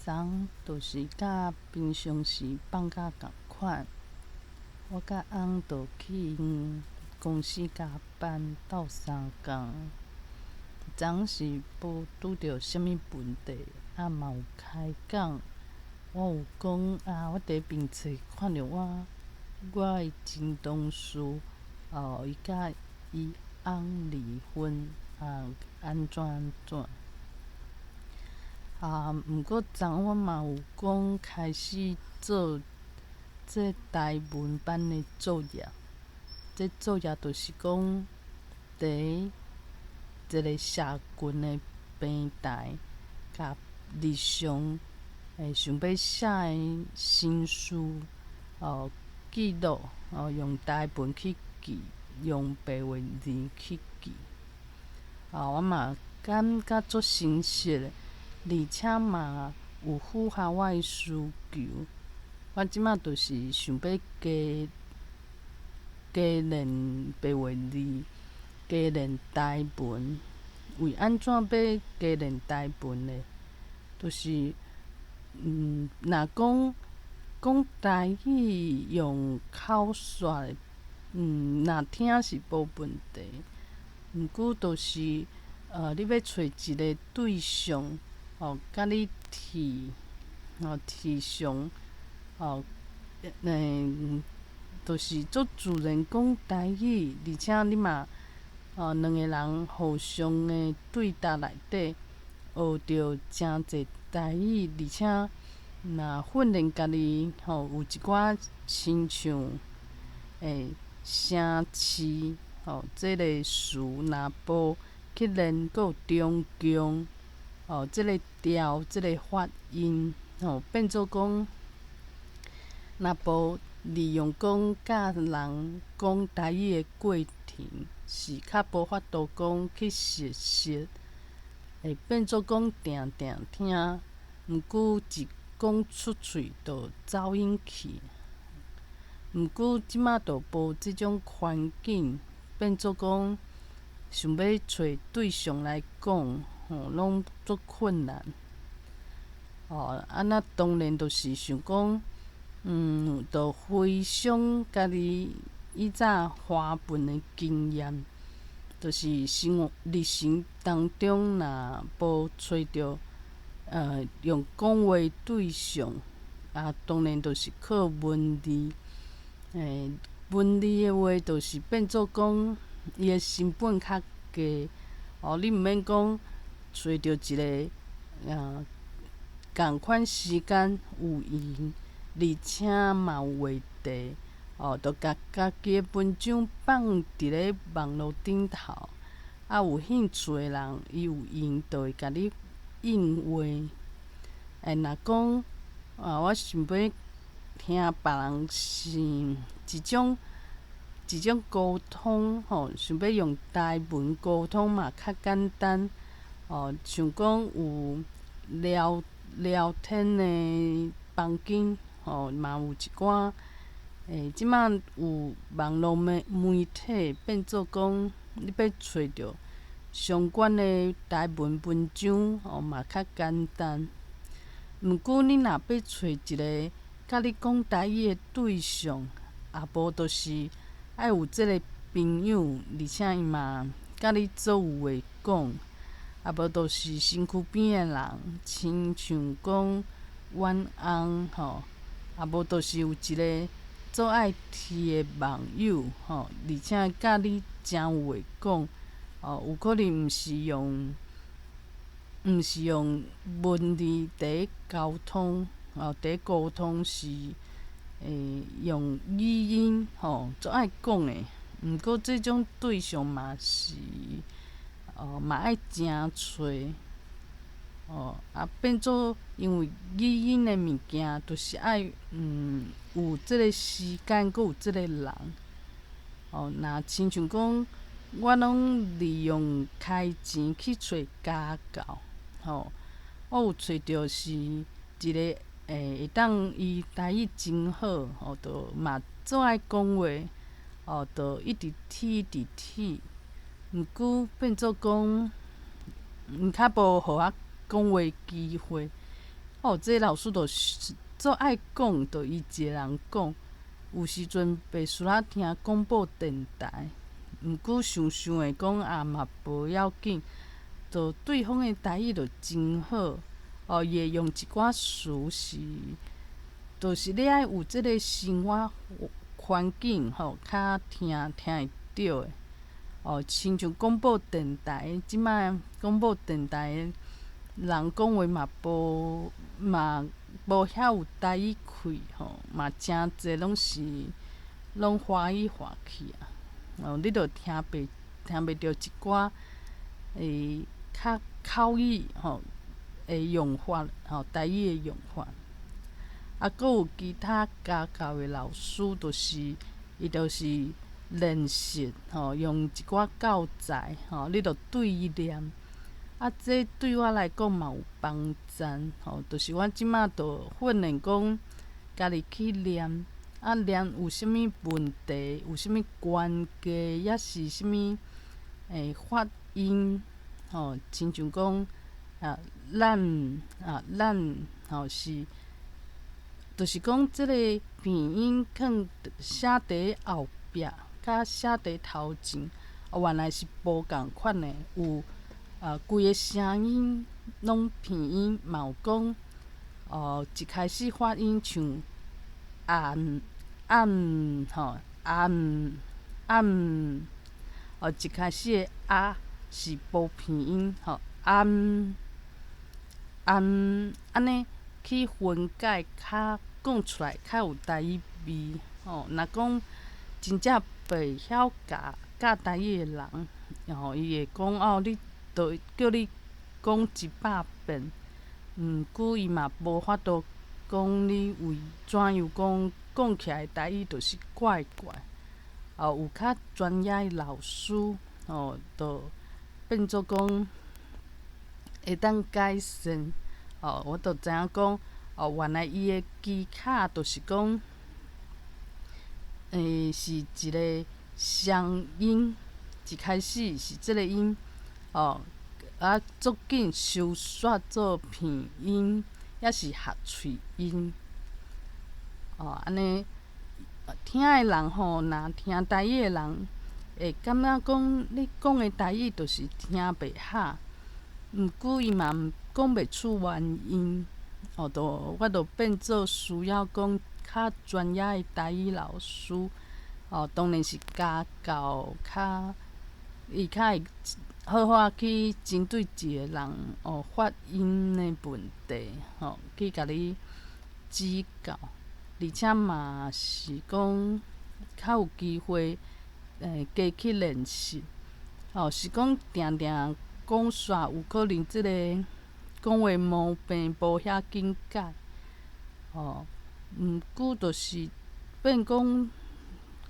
昨就是佮平常时放假仝款，我佮翁就去𪜶公司加班斗相共。昨是無拄著啥物問題，啊嘛有開講。我有講啊，我佇彼邊冊看著我的前同事，哦，伊佮伊翁離婚，啊，按怎按怎。啊，毋過昨我嘛有講開始做這台文版的作業。這作業就是講，佇一个社群的平台，共日常想欲寫的心事哦記錄哦，用台文去記，用白話字去記。啊，我嘛感覺足誠實的，而且嘛有符合我的需求。我這馬就是想欲加練白話字，加練台文。為按怎欲加練台文呢？就是，若講講台語用口說的，若聽是無問題。毋過就是，你欲揣一个對象，哦，佮你提，哦，提上，哦，就是足自然講台語，而且你嘛，哦，兩个人互相的對答內底，學著誠濟台語，而且若訓練家己吼，有一寡親像城市吼，這个詞若無去練閣有中強，哦，這个調，這个發音，吼，變做講，若無利用講佮人講台語的過程，是較無法度講去熟悉，會變做講定定聽，毋過一講出喙就走音去。毋過這馬就無這種環境，變做講想欲揣對象來講，吼，攏足困難。哦，啊，那當然就是想講，就回想家己以早華文的經驗，就是生活日常當中，若無揣著用講話對象，啊，當然就是靠文字。文字的話，就是變做講伊的成本較低。哦，你毋免講揣著一个仝款時間有閒，而且嘛有話題，哦，就共家己的文章放佇咧網路頂頭，啊，有興趣的人，伊有閒就會共你應話。若講啊，我想欲聽別人是一種溝通吼，想欲用台文溝通嘛較簡單。哦，像講有聊聊天的房間，吼，嘛有一寡。這馬有網路媒體，變做講你欲揣著相關的台文文章，吼嘛較簡單。毋過你若欲揣一个佮你講台語的對象，啊無就是愛有這个朋友，而且伊嘛佮你足有話講，啊無就是身軀邊的人，親像講阮翁吼，啊無就是有一个足愛提的網友吼，而且佮你誠有話講，哦，有可能毋是用文字佇咧溝通，哦，佇咧溝通是用語音吼，足愛講的。毋過這種對象嘛是，哦，嘛愛誠揣，哦，啊變做因為語音的物件，就是愛有這个時間，閣有這个人，哦，若親像講，我攏利用開錢去揣家教，吼，我有揣著是一个會當伊台語真好，吼，就嘛足愛講話，哦，就一直提一直提，毋過變做講，𪜶較無予我講話機會，哦，這個老師就足愛講，就伊一個人講。有時陣袂輸啦聽廣播電台，毋過想想會講啊嘛無要緊，就對方的台語就真好。哦，伊會用一寡詞是，就是你愛有這個生活環境吼，較聽聽會著的。哦，親像廣播電台，這擺廣播電台人講話嘛無嘛無遐有台語氣吼，嘛誠濟攏是攏華語化去啊。哦，你著聽袂著一寡較口語吼的用法吼，台語的用法。啊，閣有其他家教的老師，就是伊就是練習吼，用一寡教材吼，你著對伊念。啊，這對我來講嘛有幫助吼，就是我這馬著訓練講，家己去念，啊念有啥物問題，有啥物關鍵，抑是啥物發音吼，親像講啊，咱啊咱吼是，就是講這個鼻音囥寫佇後壁，佮寫佇頭前，哦原來是無仝款的，有啊規個聲音攏鼻音嘛有講，哦一開始發音像按按吼按按，哦一開始的啊是無鼻音吼按按按呢去分解較講出來較有台語味吼。若講真正袂曉教教台語的人，吼伊會講哦，你著叫你講100遍，毋過伊嘛無法度講你為怎樣講講起來台語就是怪怪。哦，有較專業的老師吼，就變做講會當改善。哦，我就知影講，哦，原來伊的技巧就是講，是一個雙音，一開始是這個音，哦，啊，足緊收煞做鼻音，抑是合喙音，哦，按呢，聽的人吼，若聽台語的人會感覺講，你講的台語就是聽袂合，毋過伊嘛講袂出原因，哦，就我就變做需要講較專業的台語老師，哦，當然是家教較，伊較會好好去針對一個人哦發音的問題，吼，去共你指教，而且嘛是講較有機會，加去練習，哦，是講定定講煞有可能這個講話毛病無遐緊改，哦，毋過就是變講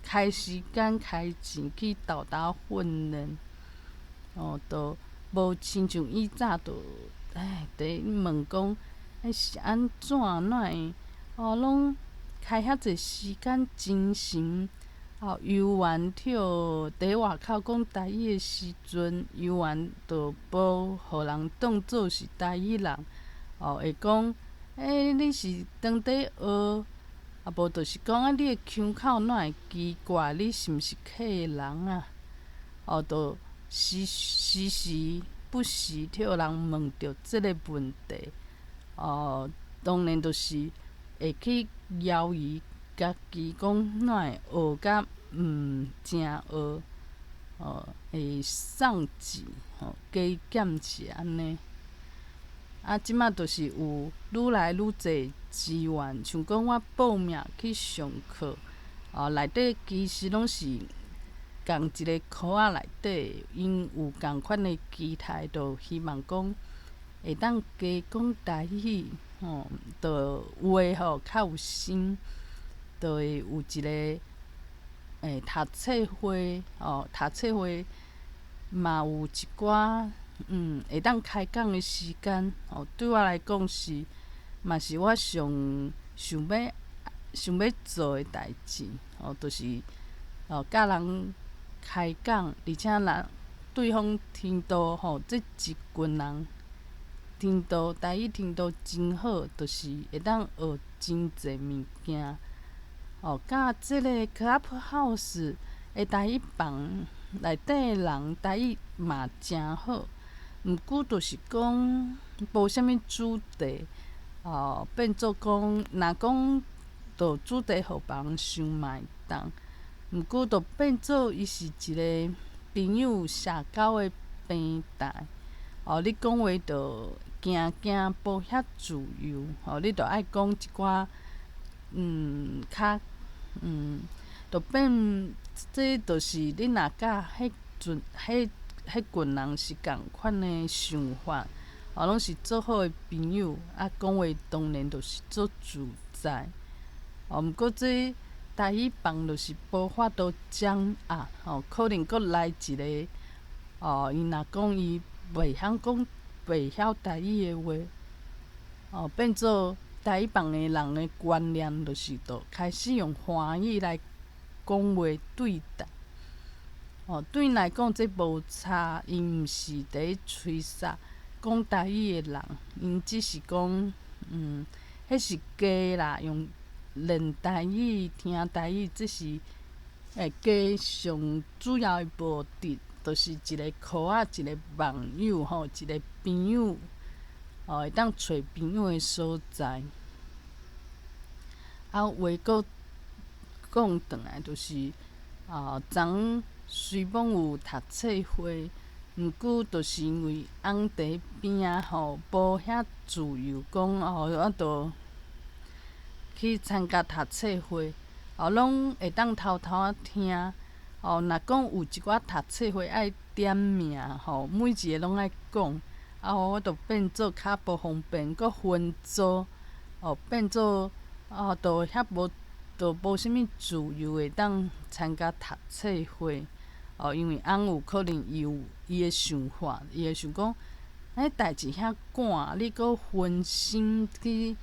開時間開錢去沓沓訓練，哦，就無親像以早就唉，佇問講，欸是按怎哪會，哦，攏開遐濟時間精神，哦，猶原佇佇外口講台語的時陣，猶原就無予人當做是台語人，哦，會講，欸，你是當佇學，啊無就是講啊，你的腔口哪會奇怪？你是毋是客人啊？哦，就時時時不時予人問著這個問題，哦，當然就是會去猶豫家己講哪會學甲毋誠學，哦，會送錢吼，加減是按呢。啊，這馬就是有愈來愈濟資源，像講我報名去上課，哦，內底其實攏是仝一個科仔內底，𪜶有仝款的期待，就希望講會當加講台語，吼，就有的吼較有心，就會有一個讀冊會，哦，讀冊會嘛有一寡會當開講的時間，哦，對我來講是嘛是我上想欲想欲做的代誌，哦，就是哦，佮人開講，而且人對方聽到吼，這一群人聽道台語聽道真好，就是會當學真濟物件。哦，佮這个 Clubhouse 的台語房內底的人台語嘛誠好，毋過就是講無啥物主題，哦，變做講，若講就主題予別人想嘛會當，毋過就變做伊是一个朋友社交的平台。哦，你講話就驚驚無遐自由，哦，你著愛講一寡，較。就變，這就是你若佮彼陣彼彼群人是仝款的想法，哦，攏是做好的朋友，啊，講話當然就是足自在。哦，毋過這台語房就是無法度掌握，吼，可能閣來一个，哦，伊若講伊袂曉講袂曉台語的話，哦，變做。台語房的人的觀念，就是就開始用華語來講話對待。哦，對𪜶來講，這無差，𪜶毋是佇咧吹殺講台語的人，𪜶只是講，彼是假啦，用練台語、聽台語，這是會加上主要的目的，就是一个箍仔，一个網友吼，一个朋友。哦，會當揣朋友的所在。啊，話閣講轉來，就是啊，昨昏雖罔有讀冊會，毋過就是因為翁佇邊仔吼，無遐自由，講哦，我著去參加讀冊會，哦，攏會當偷偷仔聽。哦，若講有一寡讀冊會愛點名吼，每一个攏愛講。啊，我就變做較無方便，閣分組，哦，變做啊，就遐無，就無啥物自由會當參加讀冊會，哦，因為翁有可能伊有伊的想法，伊會想講，欸，代誌遐趕，你閣分心去，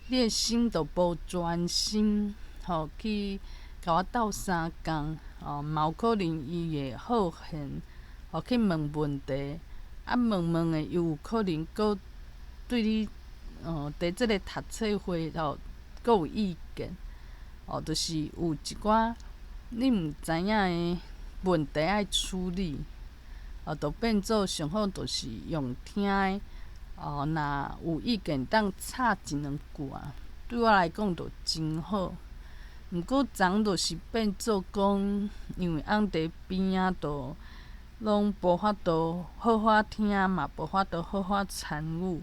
你的心就無專心，吼，去共我鬥相共，哦，嘛有可能伊會好閒，哦，去問問題。啊，問問的，又有可能閣對你，哦，佇這个讀冊會吼，閣有意見，哦，就是有一寡你毋知影的問題愛處理，哦，就變做上好就是用聽的，哦，若有意見當插一兩句啊，對我來講就真好。毋過昨昏就是變做講，因為翁佇邊仔就攏無法度好好聽嘛，無法度好好參與，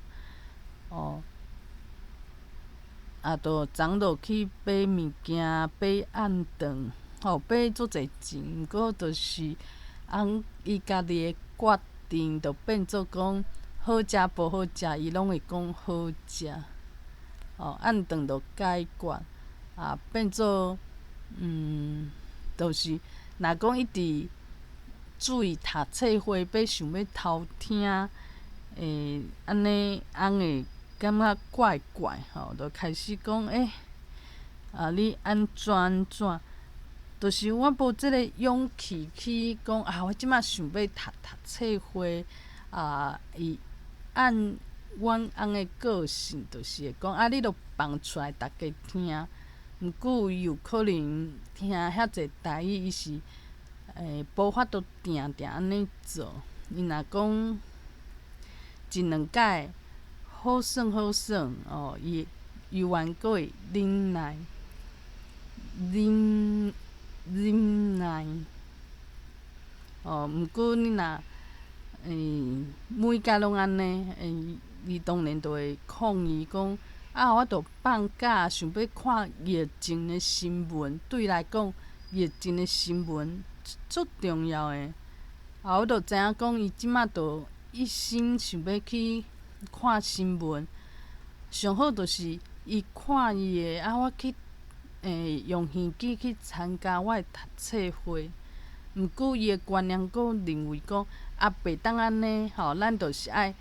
哦。啊，就昨昏就去買物件，買暗頓，吼，買足濟錢，毋過就是翁伊家己的決定，就變做講好食無好食，伊攏會講好食，哦，暗頓就解決，啊，變做，就是若講一直注意讀冊會，欲想欲偷聽，按呢翁會感覺怪怪吼，就開始講欸，啊你按怎按怎，就是我無這个勇氣去講啊，我這馬想欲讀讀冊會啊，伊按阮翁的個性，就是會講啊，你著放出來逐家聽。毋過伊有可能聽遐濟台語，伊是無法度定定按呢做。伊若講一兩擺好耍好耍哦，伊猶原閣會忍耐，忍忍耐。哦，毋過你若每擺攏按呢，伊當然就會抗議講。啊！我著放假想欲看疫情的新聞，對伊來講，疫情的新聞足重要的。啊！我著知影講，伊這馬著一心想欲去看新聞，上好就是伊看伊的，啊！我去用耳機去參加我的讀冊會。毋過伊的觀念閣認為講，啊，袂當按呢吼，咱就是愛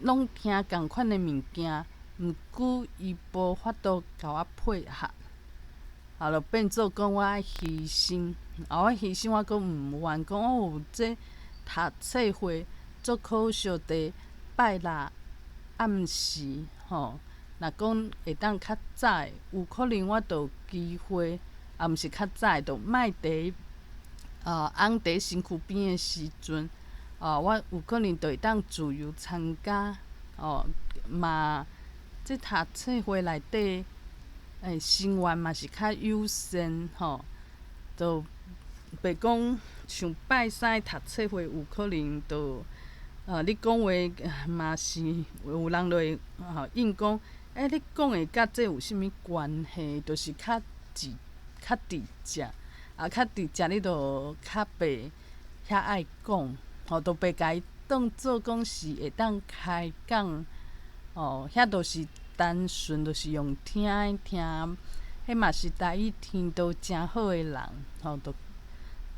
攏聽仝款的物件。毋過伊無法度共我配合，啊，就變做講我愛犧牲，啊，我犧牲我閣毋願講哦，這讀冊會足可惜，佇拜六暗時吼，若講會當較早的，有可能我就有機會，啊，毋是較早的，就莫佇翁佇身軀邊的時陣，哦，我有可能就會當自由參加，哦，嘛，這讀冊會內底，成員嘛是較友善吼，就袂講像拜三的讀冊會有可能就，你講話嘛是有人就會吼應講，欸，你講的佮這有啥物關係？就是較直接，啊，較直接你就較袂遐愛講，吼，就袂共伊當做講是會當開講，哦，遐就是單純就是用聽的聽，彼嘛是台語聽著誠好的人，吼，就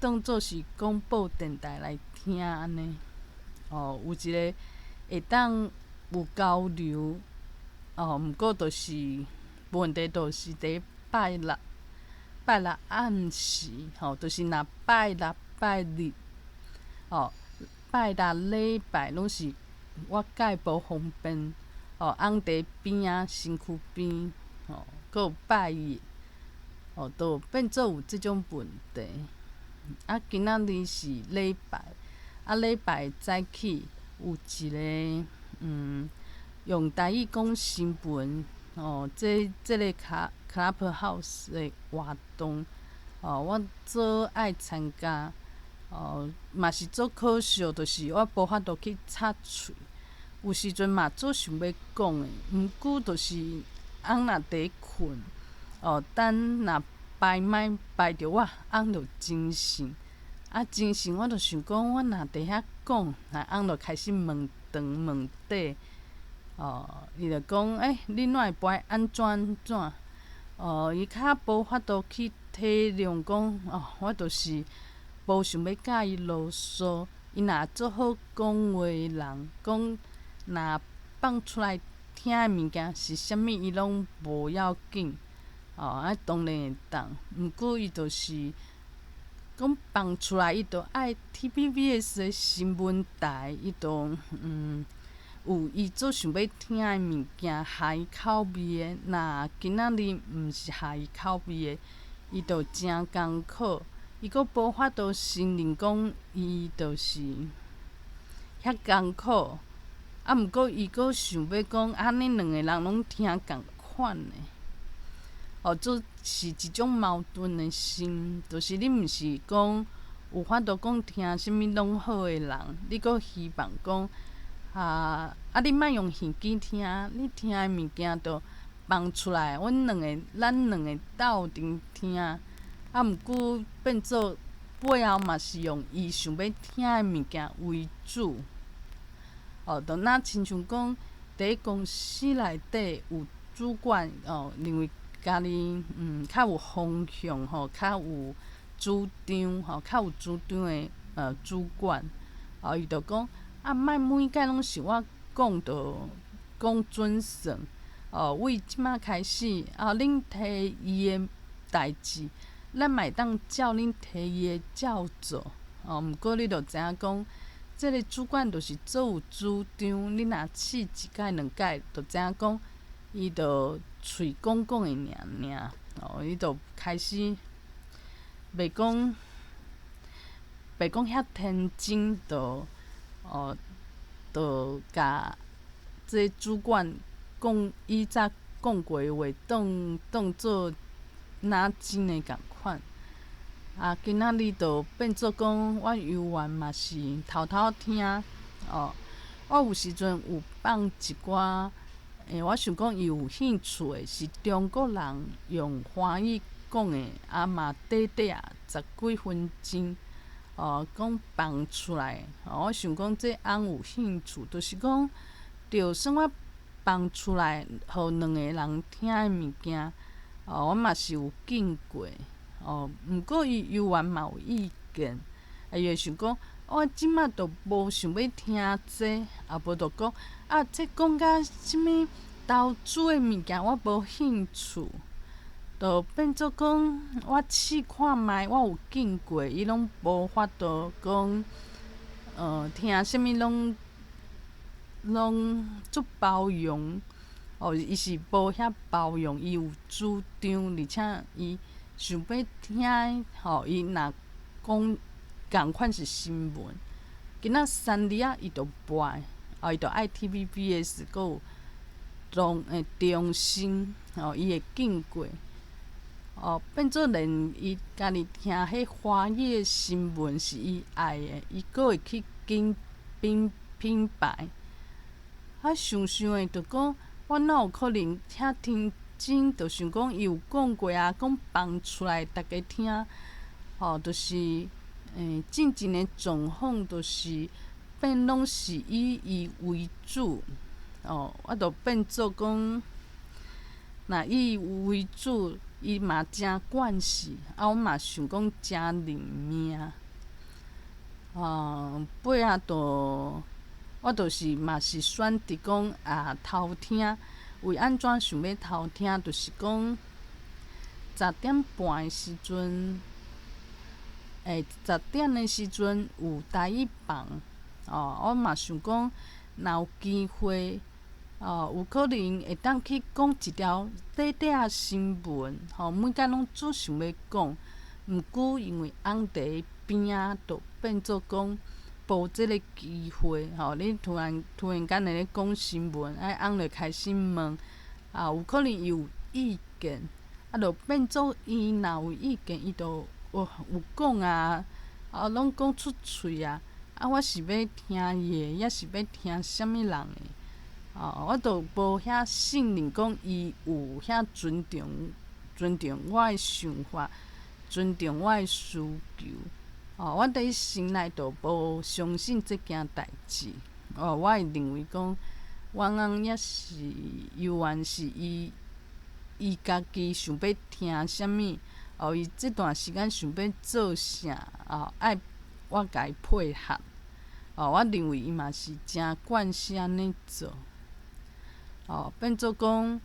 當做是廣播電台來聽按呢，哦，有一個會當有交流，哦，毋過就是問題就是佇拜六，拜六暗時，吼，就是若拜六拜日，哦，拜六禮拜攏是我蓋無方便，哦，翁佇邊仔身軀邊，吼，閣有拜日，哦，就變做有這種問題。啊，今仔日是禮拜，啊，禮拜早起有一個，用台語講新聞，哦，這個 Clubhouse 的活動，哦，我足愛參加，哦，嘛是足可惜，就是我無法度去插喙，有時陣嘛足想欲講的，毋過就是翁若佇睏，哦，等若排麥排著我，翁就精神，啊，精神我就想講，我若佇遐講，啊，翁就開始問長問短，哦，伊就講，欸，你哪會排按怎按怎？哦，伊較無法度去體諒講，哦，我就是無想欲佮伊囉嗦。伊若足好講話的人，講若放出來聽的物件是啥物，伊攏無要緊。哦，啊，當然會當，毋過伊就是講放出來，伊就愛 TVBS 的新聞台，伊就有伊足想欲聽的物件，合伊口味的。若今仔日毋是合伊口味的，伊就誠艱苦。伊閣無法度承認講伊就是遐艱苦。啊，毋過伊閣想欲講，按呢兩個人攏聽仝款的。哦，這是一種矛盾的心，就是你毋是講有法度講聽啥物攏好的人，你閣希望講啊啊！你莫用耳機聽，你聽的物件就放出來，阮兩个，咱兩个鬥陣聽。啊，毋過變做背後嘛是用伊想欲聽的物件為主。哦，就若親像講，佇公司內底有主管哦，認為家己較有方向吼，較有主張吼，較有主張的主管，哦，伊就講啊，莫每擺攏是我講就講準算，哦，為這馬開始啊，恁提伊的代誌，咱嘛會當照恁提議的照做，哦，毋過你就知影講，這个主管就是足有主張，你若試一擺兩擺，就知影講，伊就喙講講的爾爾，哦，伊就開始袂講袂講遐天真，就哦，就共這主管講以早講過的話當當做若真的仝款。啊，今仔日就變做講，我猶原嘛是偷偷聽，哦，我有時陣有放一寡，我想講伊有興趣的，是中國人用華語講的，啊嘛短短仔十幾分鐘，哦，講放出來，哦，我想講這翁有興趣，就是講，就算我放出來，予兩個人聽的物件，哦，我嘛是有見過。哦，毋過伊猶原嘛有意見，啊，伊會想講，我這馬都無想欲聽這，啊無就講，啊，這講甲啥物投資的物件，我無興趣，就變做講，我試看覓，我有見過，伊攏無法度講，聽啥物攏攏足包容，哦，伊是無遐包容，伊有主張，而且伊想欲聽，吼，伊若講仝款是新聞，今仔三日仔伊就播，哦，伊就愛 TVBS 閣有中欸中新，吼，伊會經過，哦，變做連伊家己聽彼華語新聞是伊愛的，伊閣會去緊品品牌。啊，想想的就講，我哪有可能遐天真？就想講伊有講過啊，講放出來逐家聽，吼，就是進前的狀況，就是變攏是以伊為主，哦，我就變做講，若以伊為主，伊嘛誠慣勢，啊，我嘛想講誠認命，啊，尾仔就我就是嘛是選擇講啊偷聽，為按怎想欲偷聽？就是講10點半的時陣，欸，十點的時陣有台語放，哦，我嘛想講，若有機會，哦，有可能會當去講一條短短的新聞，吼，每工攏總想欲講，毋過因為翁佇邊仔，就變做講無這个機會，吼，你突然突然間佇咧講新聞，啊，翁就開始問，啊，有可能伊有意見，啊，就變做伊若有意見，伊就有有講啊，啊，攏講出喙啊，啊，我是欲聽伊的，抑是欲聽啥物人的？哦，我就無遐信任講伊有遐尊重尊重我的想法，尊重我的需求。哦，我佇心內就無相信這件代誌。哦，我會認為講，阮翁抑是猶原是伊伊家己想欲聽啥物，哦，伊這段時間想欲做啥，哦，愛我共伊配合。哦，我認為伊嘛是誠慣勢按呢做。哦，變做講，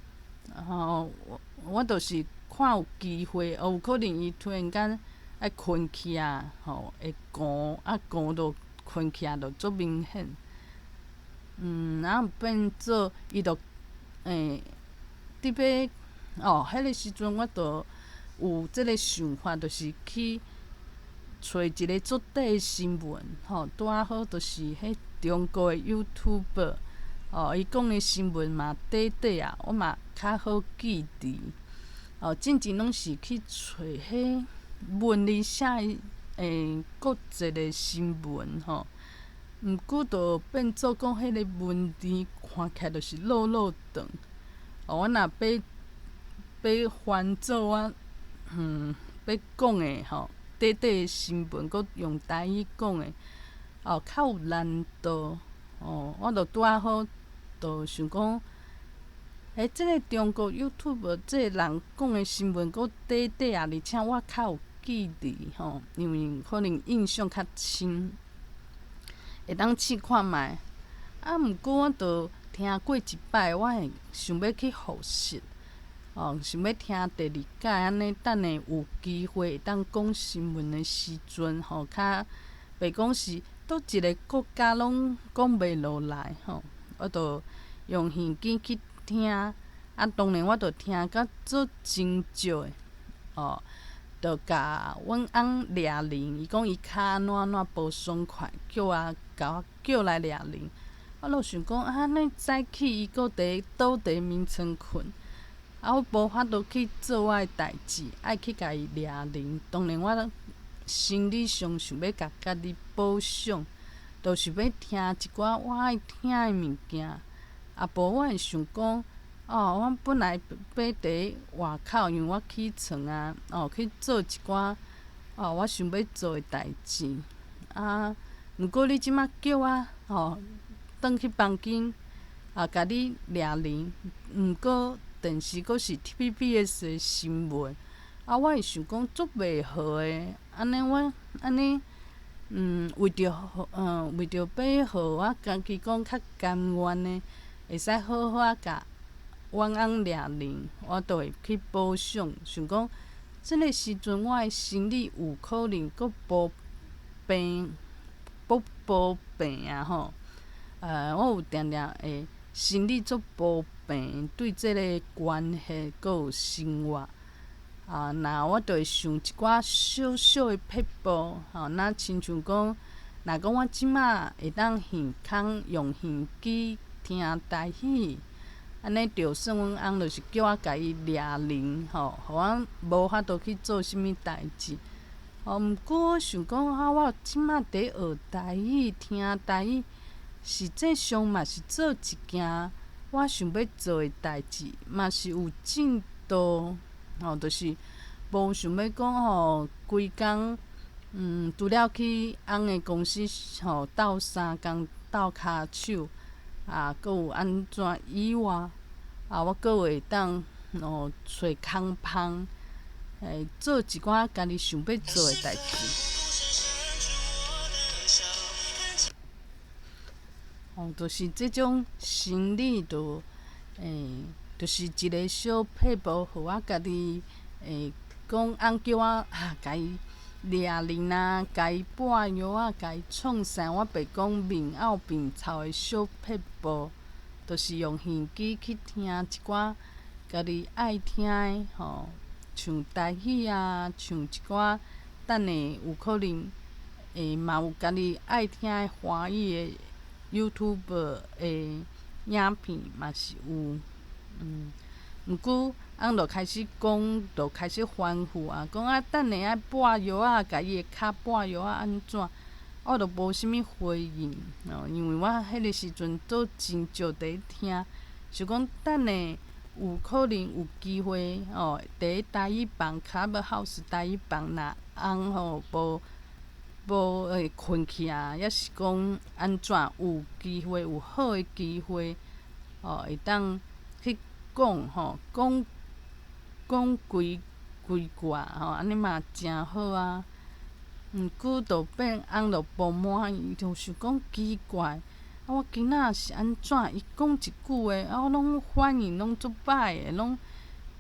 吼，我我就是看有機會，哦，有可能伊突然間愛睏去啊，吼，會餓，啊餓就睏去啊，就足明顯。然後變做伊就欸，佇欲哦，彼个時陣我就有這个想法，就是去揣一个足短的新聞，吼，拄仔好就是彼中國的 YouTuber，哦，伊講的新聞嘛短短啊，我嘛較好記佇。哦，進前攏是去揣彼文字寫的欸國際的新聞吼，毋過就變做講彼个文字看起來就是落落長。哦，我若欲欲翻做我欲講的吼，短短的新聞，閣用台語講的，哦，較有難度。哦，我就拄仔好，就想講，欸，這个中國 YouTube 這个人講的新聞閣短短啊，而且我較有記佇吼，因為可能印象較深，會當試看覓。啊，毋過我就聽過一擺，我會想欲去複習，哦，想欲聽第二擺按呢，等下有機會會當講新聞的時陣，吼，較袂講是佗一个國家攏講袂落來，吼，我就用耳機去聽，啊，當然我就聽甲足真少的，哦，就共阮翁掠鈴，伊講伊跤按怎按怎無爽快，叫我共我叫來掠鈴。我就想講，啊，按呢早起伊閣佇倒佇眠床睏，啊，我無法度去做我的代誌，愛去共伊掠鈴。當然，我心理上想欲共家己保養，就是欲聽一寡我愛聽的物件。啊，無我會想講，哦，我本來欲佇外口，因為我起床啊，哦，去做一寡，哦，我想欲做的代誌。啊，毋過你這馬叫我，吼，轉去房間，啊，共你掠鈴，毋過電視閣是 TVBS 的新聞，啊，我會想講足袂好的，按呢我按呢，為著為著欲予我家己講較甘願的，會使好好仔共阮翁掠鈴，我就會去保養，想講這个時陣我的生理有可能閣無病，閣無病啊吼。我有定定會心理足無平，對這个關係閣有生活。啊，若我就會想一寡小小的撇步，吼，若親像講，若講我這馬會當耳空用耳機聽台語，按呢就算阮翁就是叫我共伊掠鈴，吼，予我無法度去做啥物代誌。吼，毋過我想講啊，我這馬佇學台語、聽台語，實際上嘛是做一件我想欲做的代誌，嘛是有進度。吼，就是無想欲講吼，規工，除了去翁的公司吼鬥相共、鬥跤手，啊，閣有按怎以外，啊，我閣會當哦揣空芳，做一寡家己想欲做的代誌。吼，就是這種心理，就就是一个小撇步，予我家己會講，翁叫我啊，共伊掠鈴啊，共伊抹藥啊，共伊創啥，我袂講面漚面臭的小撇步，就是用耳機去聽一寡家己愛聽的吼，像台語啊，像一寡等下有可能會嘛有家己愛聽的華語的 YouTube 的影片嘛是有。毋過翁就開始講，就開始吩咐啊，講啊，等下愛抹藥啊，共伊的跤抹藥啊，按怎？我就無啥物回應，哦，因為我彼个時陣都真少佇聽，想講等下有可能有機會，哦，佇台語房 Clubhouse 台語房，若翁吼無無會睏去啊，抑是講按怎有機會有好的機會，哦，會當去講吼，講講幾幾掛吼，按呢嘛誠好啊。毋過就變翁就無滿意，就想講奇怪，啊我囡仔是按怎？伊講一句話，啊我攏反應攏足歹的，攏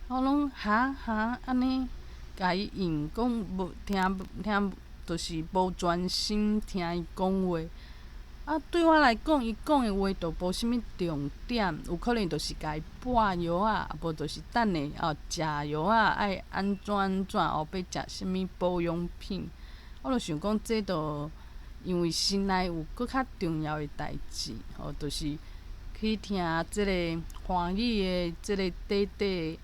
我攏哈哈按呢，共伊應講無聽聽，就是無專心聽伊講話。啊，對我來講，伊講的話就無啥物重點，有可能就是共伊抹藥啊，無就是等下哦食藥啊，愛按怎按怎哦，欲食啥物保養品。我就想講，這就因為心內有閣較重要的代誌，吼，就是去聽這个華語的這个短短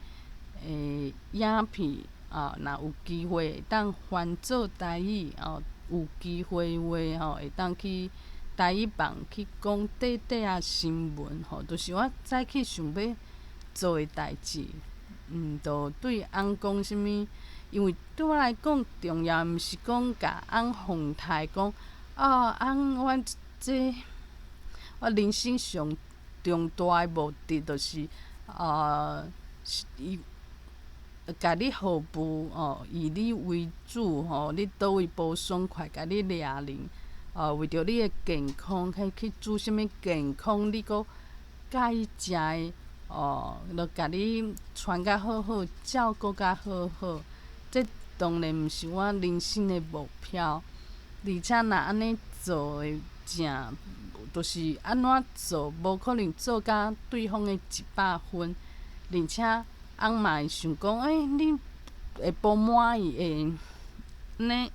的影片啊，若有機會會當翻做台語哦，有機會話吼，會當去台語房去講短短仔新聞吼，就是我早起想欲做的代誌，就對翁講啥物，因為對我來講重要，毋是講共翁訪台講，啊翁我這我人生上重大的目的就是啊，伊共你服務哦，以你為主吼，你佗位無爽快，共你掠鈴。哦，為著你的健康，去去煮啥物健康，你閣佮意食的，哦，就共你穿甲好好，照顧甲好好，這當然毋是我人生的目標。而且若按呢做的正，就是按怎做，無可能做甲對方的100分。而且翁嘛會想講，欸，你會無滿意，會按呢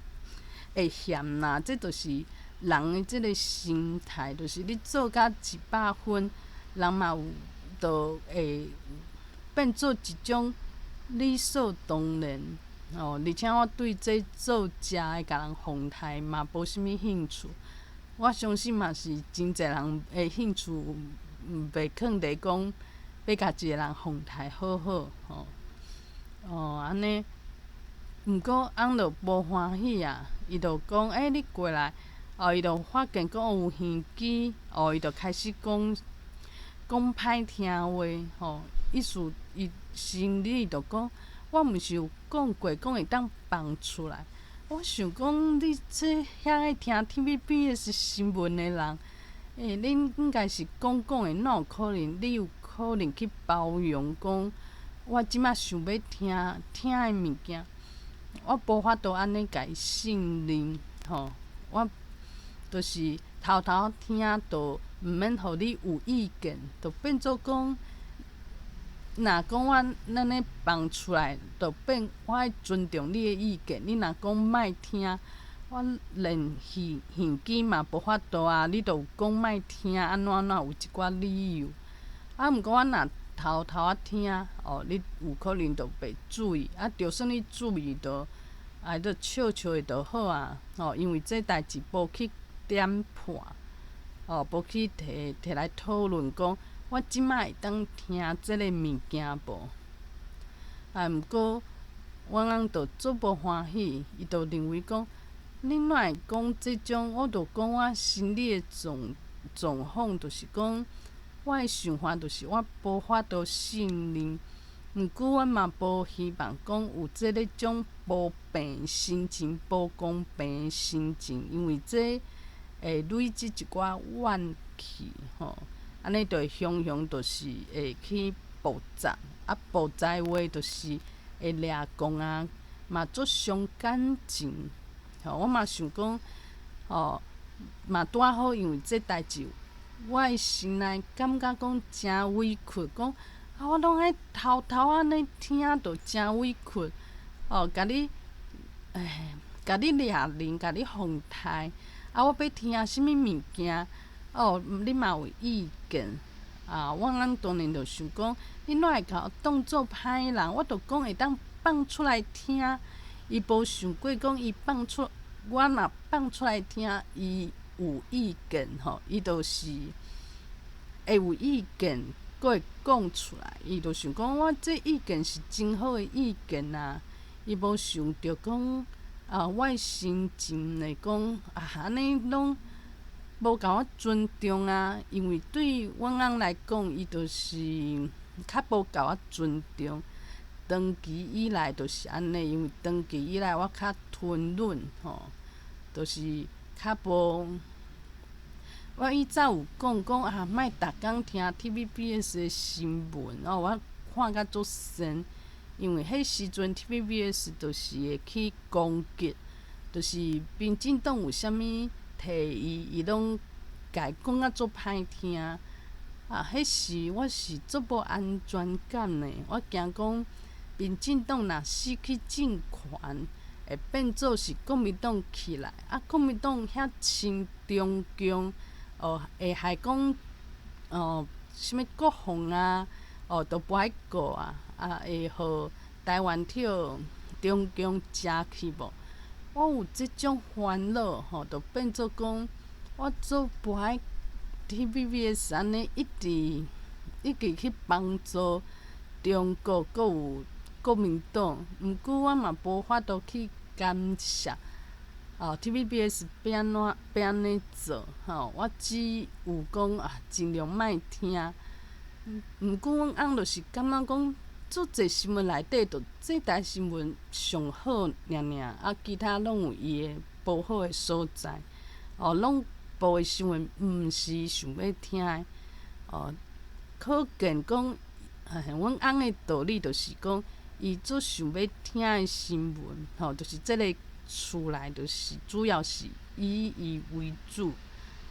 會嫌啦，這就是人的這个心態，就是你做甲100分，人嘛有就會變做一種理所當然哦。而且我對這做食的共人訪台嘛無啥物興趣，我相信嘛是真濟人的興趣袂囥佇講欲共一个人訪台好好吼。哦，按呢，毋過翁就無歡喜啊，伊就講：欸，你過來。哦，伊就發現講有耳機，哦，伊就開始講講歹聽話，吼，意思伊心裡就講，我毋是有講過，講會當放出來。我想講，你這遐愛聽 TVBS 新聞的人，欸，恁應該是講講的，哪有可能？你有可能去包容講，我這馬想欲聽聽的物件，我無法度按呢共伊信任，吼，我。就是偷偷聽，就毋免予你有意見，就變做講，若講我按呢放出來，就變我愛尊重你的意見。你若講莫聽，我連耳機嘛無法度啊！你就講莫聽，按怎按怎有一寡理由。啊，毋過我若偷偷仔聽，哦，你有可能就袂注意。啊，就算你注意，就啊，就笑笑的就好啊。吼，因為這代誌無去點破，哦，無去提提來討論講，我這擺會當聽這个物件無？啊，毋過阮翁就足無歡喜，伊就認為講，你哪會講這種？我就講我心理的狀狀況，就是講，我的想法就是我無法度信任，毋過我嘛無希望講有這个種無平心情、無公平的心情，因為這會累積一寡怨氣，吼，按呢就會雄雄就是會去爆炸，啊，爆炸的話就是會掠狂啊，嘛足傷感情，吼，我嘛想講，吼，嘛拄仔好，因為這代誌。我的心內感覺講誠委屈，講啊，我攏愛偷偷按呢聽，就誠委屈。哦，共你，唉，共你掠人，共你放刣，啊，我欲聽啥物物件，哦，你嘛有意見。啊，我翁當然就想講，你哪會共我當做歹人？我就講會當放出來聽，伊無想過講伊放出，我若放出來聽，伊有意見吼，伊就是會有意見，閣會講出來。伊就想講，我這意見是真好的意見啊！伊無想著講啊，我的心情來講啊，按呢攏無共我尊重啊。因為對阮翁來講，伊就是較無共我尊重。長期以來就是按呢，因為長期以來我較吞忍吼，就是較無。我以前有講講啊，莫逐工聽 TVBS 的新聞哦，我看甲足𤺪，因為彼時陣 TVBS 就是會去攻擊，就是民進黨有啥物提議，伊攏共講甲足歹聽。啊，彼時我是足無安全感的，我驚講民進黨若失去政權，會變做是國民黨起來，啊，國民黨遐親中共，哦，會害講哦，啥物國防啊，哦，都無愛顧啊，啊，會予台灣予中共食去無？我有這種煩惱吼，就變做講，我足無愛 TVBS 按呢一直一直去幫助中國，閣有國民黨，毋過我嘛無法度去干涉。哦，TVBS 欲按怎欲按呢做吼，我只有講啊，盡量莫聽。毋過阮翁就是感覺講，足濟新聞內底，就這台新聞上好爾爾，啊，其他攏有伊的無好的所在。哦，攏報的新聞毋是想欲聽的。哦，可見講，阮翁的道理就是講，伊足想欲聽的新聞，吼，就是這个厝內就是主要是以伊為主。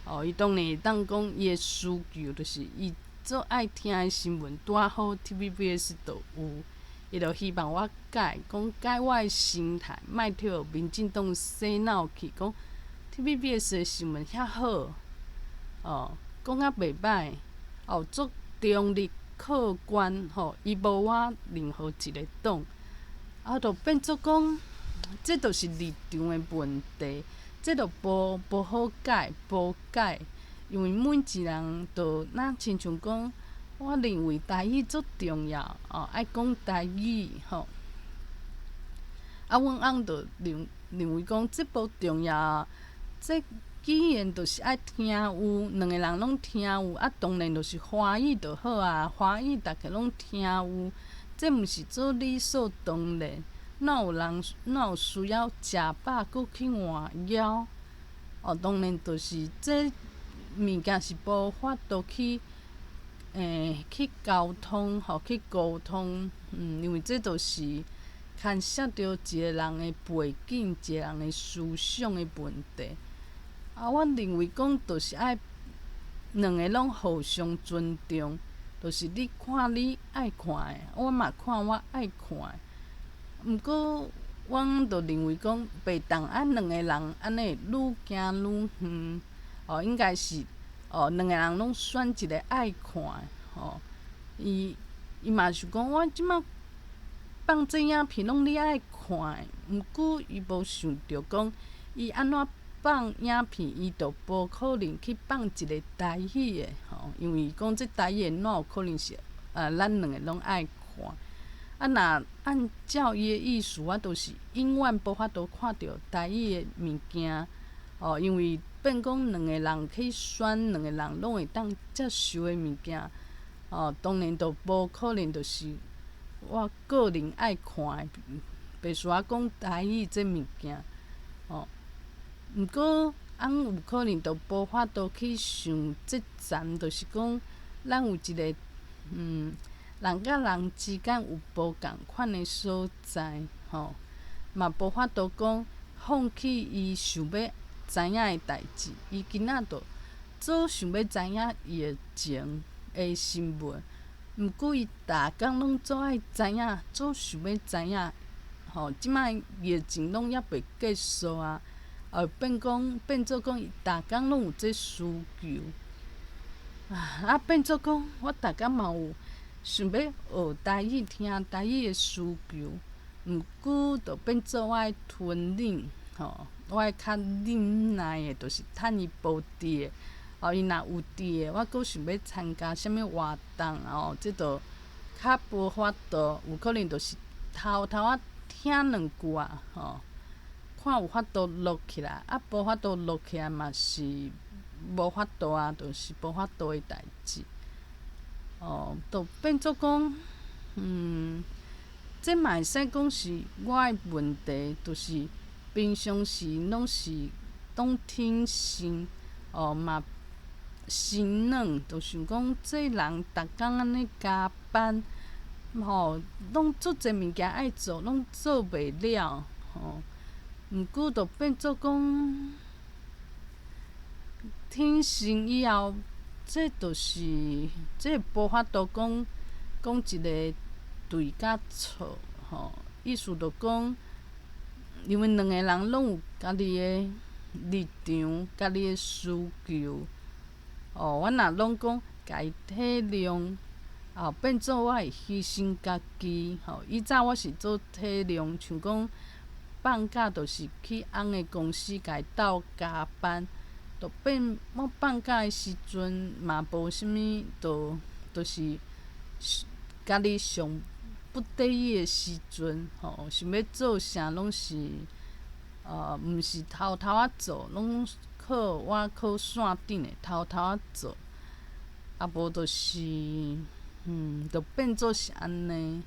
哦，伊當然會當講伊的需求，就是伊足愛聽的新聞，拄仔好 TVBS 就有，伊就希望我改，講改我的心態，莫予民進黨洗腦去，講 TVBS 的新聞遐好，哦，講甲袂歹，哦，足中立客觀，吼，伊無我任何一个黨，啊，就變做講，這就是立場的問題，這就無無好改，無改，因為每一人都若親像講，我認為台語足重要，哦，愛講台語，吼。啊，阮翁就認認為講這無重要，這語言就是愛聽有，兩个人攏聽有，啊，當然就是華語就好啊，華語逐家攏聽有，這毋是做理所當然。哪有人哪有需要食飽閣去換枵？哦，當然就是這物件是無法度去去溝通，吼，去溝通，因為這就是牽涉著一個人的背景，一個人的思想的問題。啊，我認為講，就是愛兩个攏互相尊重，就是你看你愛看的，我嘛看我愛看的。毋過，阮就認為講，袂當按兩個人按呢愈行愈遠，哦，應該是哦，兩個人攏選一个愛看的，吼。伊嘛想講，我這馬放這影片攏你愛看的，毋過伊無想著講，伊按怎放影片，伊就無可能去放一个台語的，吼，因為講這台語的哪有可能是咱兩個攏愛看。啊，若按照伊的意思，我就是永遠無法度看著台語的物件，哦，因為變講兩個人去選，兩個人攏會當接受的物件，哦，當然就無可能就是我個人愛看的，別說講台語這物件，哦。毋過，翁有可能就無法度去想這層，就是講咱有一个，人佮人之間有無仝款的所在，吼，嘛無法度講放棄伊想欲知影的代誌。伊囡仔就做想欲知影疫情的新聞，毋過伊逐工攏做愛知影，做想欲知影，吼，這擺疫情攏猶未結束啊！變講變做講，伊逐工攏有這需求，啊，變做講，我逐工嘛有想欲學台語、聽台語的需求，毋過就變做我愛吞忍，吼，我愛較忍耐的，就是趁伊無佇的，哦，伊若有佇的，我閣想欲參加啥物活動，哦，這就較無法度，有可能就是偷偷仔聽兩句啊，吼。看有法度錄起來，啊，無法度錄起來嘛是無法度啊，就是無法度的代誌。哦，就變做講，這嘛會使講是我的問題，就是平常時攏是當天性，哦嘛心軟，就想講這人逐工按呢加班，吼，攏足濟物件愛做，攏做袂了，吼。毋過就變做講，天性以後，這就是這無法度講講一个對佮錯，吼。意思就講，因為兩个人攏有家己的立場、家己的需求。哦，我若攏講共伊體諒，哦，變做我會犧牲家己，吼。以早我是做體諒，像講放假就是去翁的公司共伊鬥加班，就變我放假的時陣嘛無啥物，就是家己上不得已的時陣，吼，想欲做啥攏是，毋是偷偷仔做，攏靠我靠線頂的偷偷仔做，啊無就是，就變做是按呢。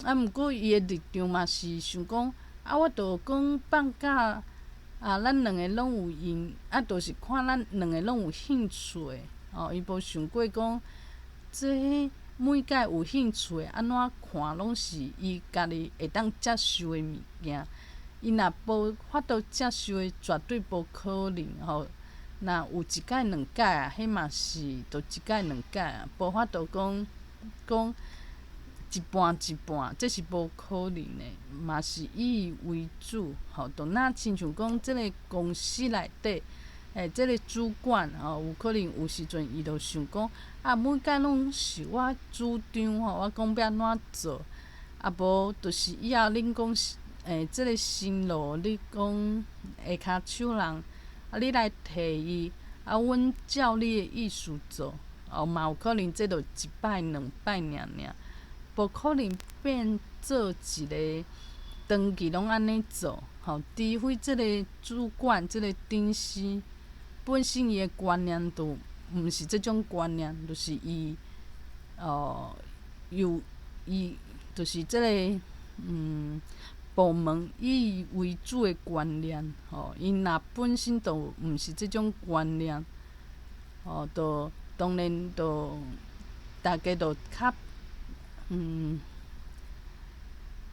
啊，毋過伊的立場嘛是想講，啊，我就講放假，啊，咱兩个攏有閒，啊，就是看咱兩个攏有興趣的，哦，伊無想過講，這每擺有興趣的，按怎看攏是伊家己會當接受的物件。伊若無法度接受的，絕對無可能吼。若有一擺兩擺啊，彼嘛是就一擺兩擺啊，無法度講講一半一半，這是無可能的，嘛是以伊為主吼。就若親像講，這个公司內底，這个主管吼，有可能有時陣伊就想講，啊，每擺攏是我主張吼，我講欲按怎做，啊無就是以後恁講是，這个新路你講下跤手人，啊，你來提伊，啊，阮照你的意思做，哦，嘛有可能這就一擺兩擺爾爾，無可能變做一个長期攏按呢做，吼，除非這个主管、這个頂司本身伊的觀念就毋是這種觀念，就是伊，哦，由伊就是這个部門以伊為主的觀念，吼，伊若本身就毋是這種觀念，吼，就當然就大家就較，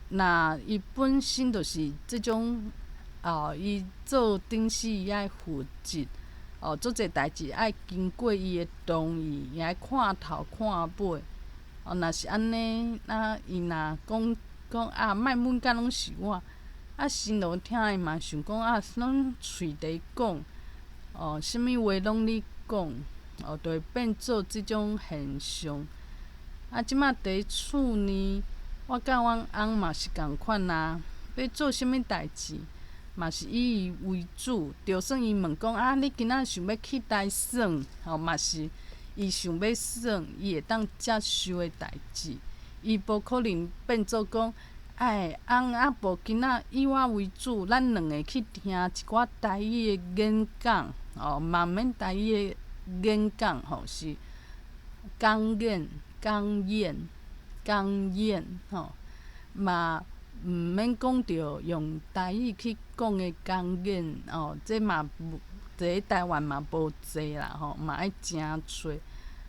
若伊本身就是這種哦，伊做頂司伊愛負責，哦，足濟代誌愛經過伊的同意，伊愛看頭看尾。哦，若是按呢，啊，伊若講講啊，莫每工攏是我，啊，新郎聽伊嘛想講啊，攏喙佇講，哦，啥物話攏你講，哦，就會變做這種現象。啊，這馬佇厝呢，我佮阮翁嘛是仝款啊，欲做啥物代誌，嘛是以伊為主。就算伊問講啊，你今仔想欲去佗耍，吼，嘛是伊想欲耍，伊會當接受的代誌。伊無可能變做講，哎，翁啊無今仔以我為主，咱兩个去聽一寡台語的演講，哦，嘛毋免台語的演講，吼，是講演、講演、講演，吼，嘛毋免講著用台語去講的講演，哦，這嘛無佇台灣嘛無濟啦，吼，嘛愛誠揣。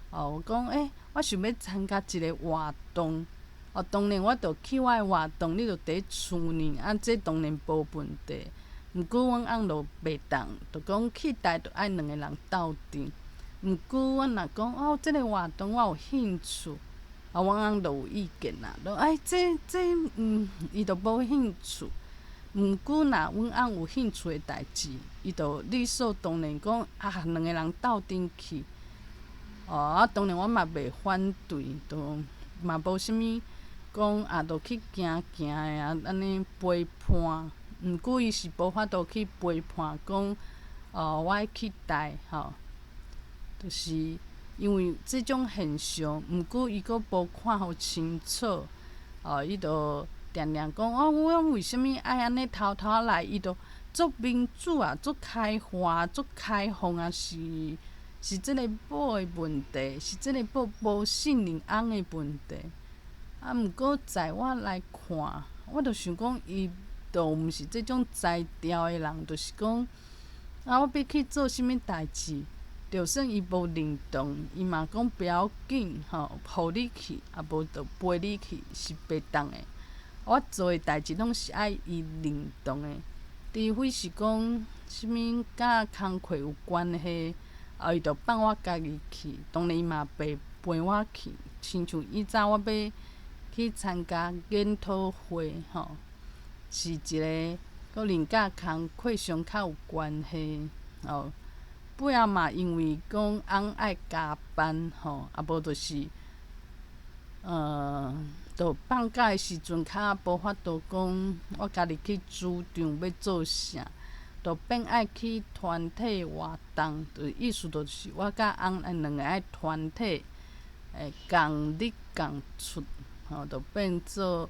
哦，我講，欸，我想欲參加一个活動，哦，當然我著去我的活動，你著佇厝呢，啊，這當然無問題。毋過阮翁就袂當，就講去佗著愛兩个人鬥陣。毋過我若講哦，這个活動我有興趣，啊，阮翁就有意見啦，就哎，這這伊就無興趣。毋過若阮翁有興趣的代誌，伊就理所當然講啊，兩个人鬥陣去。哦，啊，當然我嘛袂反對，就嘛無啥物講啊，就去行行的啊，按呢陪伴。毋過伊是無法度去陪伴，講哦，我愛去佗吼，就是因為這種現象，毋過伊閣無看予清楚，哦，伊就定定講哦，我為啥物愛按呢偷偷來？伊就足民主啊，足開化、足開放啊，是是這个某的問題，是這个某無信任翁的問題。啊，毋過在我來看，我就想講伊就毋是這種才調的人，就是講啊，我欲去做啥物代誌，就算伊無認同，伊嘛講不要緊吼，予你去，啊無就陪你去，是袂當的。我做的代誌攏是愛伊認同的，除非是講啥物佮工課有關係，啊，伊就放我家己去，當然伊嘛袂陪我去。親像以早我欲去參加研討會吼，是一个可能佮工課上較有關係哦。尾仔嘛，因為講翁愛加班吼，啊無就是，就放假的時陣較無法度講，我家己去主張欲做啥，就變愛去團體活動，就意思就是我佮翁兩个愛團體，會仝入仝出，吼，就變做，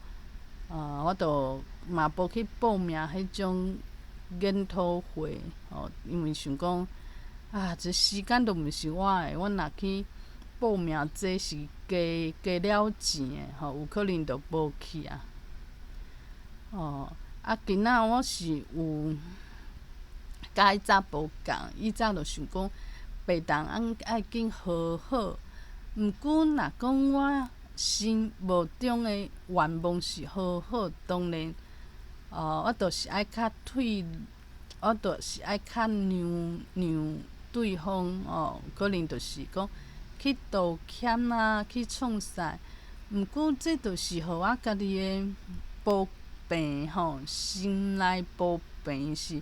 我就嘛無去報名彼種研討會，吼，因為想講。啊！這時間都毋是我的，我若去報名，這是加加了錢的吼，有可能就無去啊。哦，啊，今仔我是有佮以早無仝，以早就想講，袂當按愛緊和好。毋過若講我心目中的願望是和好，當然，哦，我就是愛較退，我就是愛較讓讓。對方哦，可能就是講去道歉啊，去創啥？毋過這就是予我家己的無平吼，心內無平是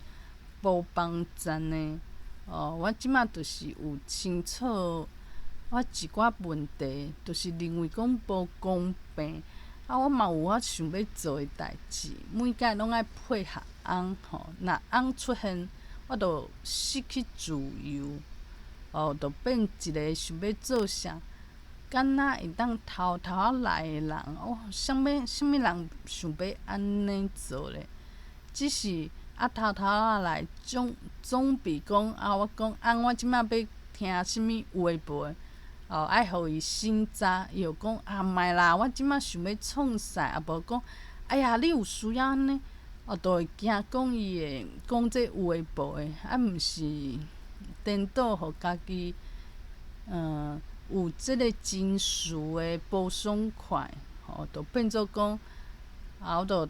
無幫贊的。哦，我這馬就是有清楚我一寡問題，就是認為講無公平。啊，我嘛有我想欲做的代誌，每擺攏愛配合翁吼，若翁出現，我就失去自由，哦，就變一个想欲做啥，敢若會當偷偷仔來的人。哦，啥物啥物人想欲按呢做咧？只是啊，偷偷仔來，總總比講啊，我講啊，我這馬欲聽啥物有的無的，哦，愛予伊審查，伊就講啊，莫啦，我這馬想欲創啥，啊無講，哎呀，你有需要按呢？哦，就會驚講伊會講這有的無的，啊，毋是顛倒予家己，有這个情緒的無爽快，吼，就變做講，啊，我就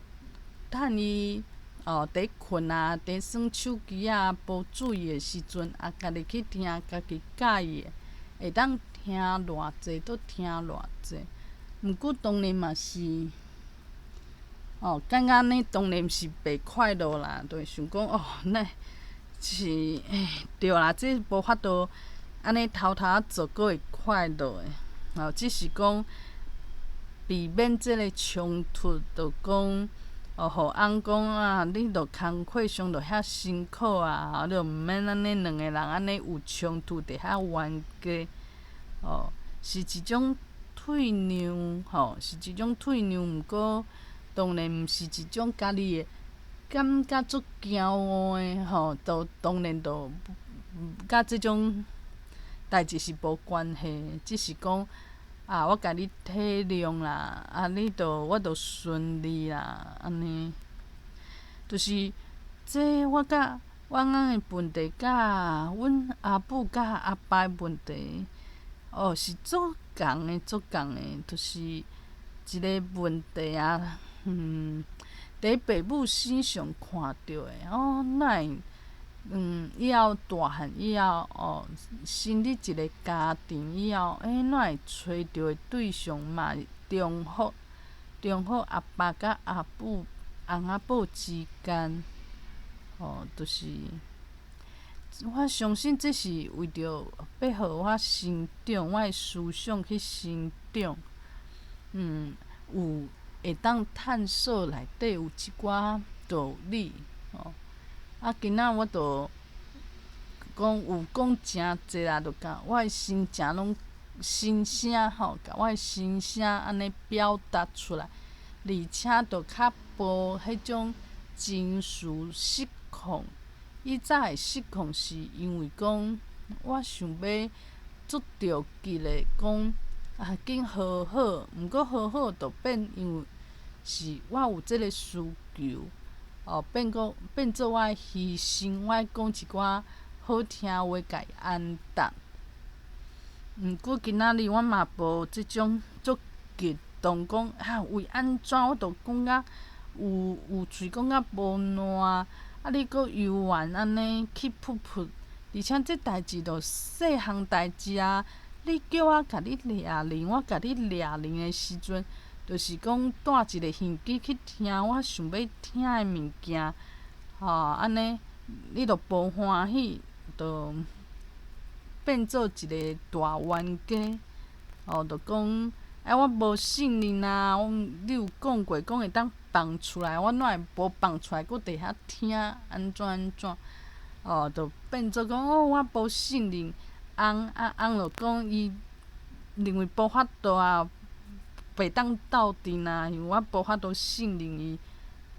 趁伊哦，佇睏啊，佇耍手機啊，無注意的時陣，啊，家己去聽家己佮意的，會當聽偌濟都聽偌濟。毋過當然嘛是，哦，感覺按呢當然是袂快樂啦，就會想講哦，那是欸對啦，這無法度按呢偷偷仔做，閣會快樂的，哦，只是講避免這个衝突，就講哦，予翁講啊，你著工課上著遐辛苦啊，你著毋免按呢兩个人按呢有衝突，佇遐冤家，哦，是一種退讓，吼，是一種退讓，毋過當然毋是一種家己會感覺足驕傲的，吼，都當然都佮這種代誌是無關係，只是講啊，我共你體諒啦，啊，你著我著順利啦，按呢，就是這我佮我翁的問題，佮阮阿母佮阿爸的問題，哦，是足仝的，足仝的，就是一个問題啊，佇爸母身上看著的，哦，哪會以後大漢以後，哦，成立一个家庭以後，欸，哪會揣著的對象嘛重複，重複阿爸佮阿母、翁仔某之間，哦，就是我相信這是為著欲予我成長，我的思想去成長，有會當探索內底有一寡道理，吼。啊，今仔我著講有講誠濟啦，就共我的心情攏心聲吼，共我的心聲按呢表達出來，而且著較無彼種情緒失控。以早會失控是因為講我想欲足著急的講啊，緊和好，毋過和好就變因為是我有這个需求。哦，變講變做我的犧牲，我愛講一寡好聽話，共伊安撫。毋過今仔日我嘛無這種足激動，講啊為按怎我都講甲有有喙講甲無爛，啊你閣猶原按呢氣噗噗，而且這代誌就細項代誌啊！你叫我共你掠鈴，我共你掠鈴的時陣，就是講帶一个耳機去聽我想欲聽的物件，吼，按呢你就無歡喜，就變做一个大冤家，哦，就講哎，我無信任啊！你有講過講會當放出來，我哪會無放出來，閣佇遐聽按怎按怎？哦，就變做講哦，我無信任翁啊，翁就講伊認為無法度啊。袂當鬥陣啊，因為我無法度信任伊。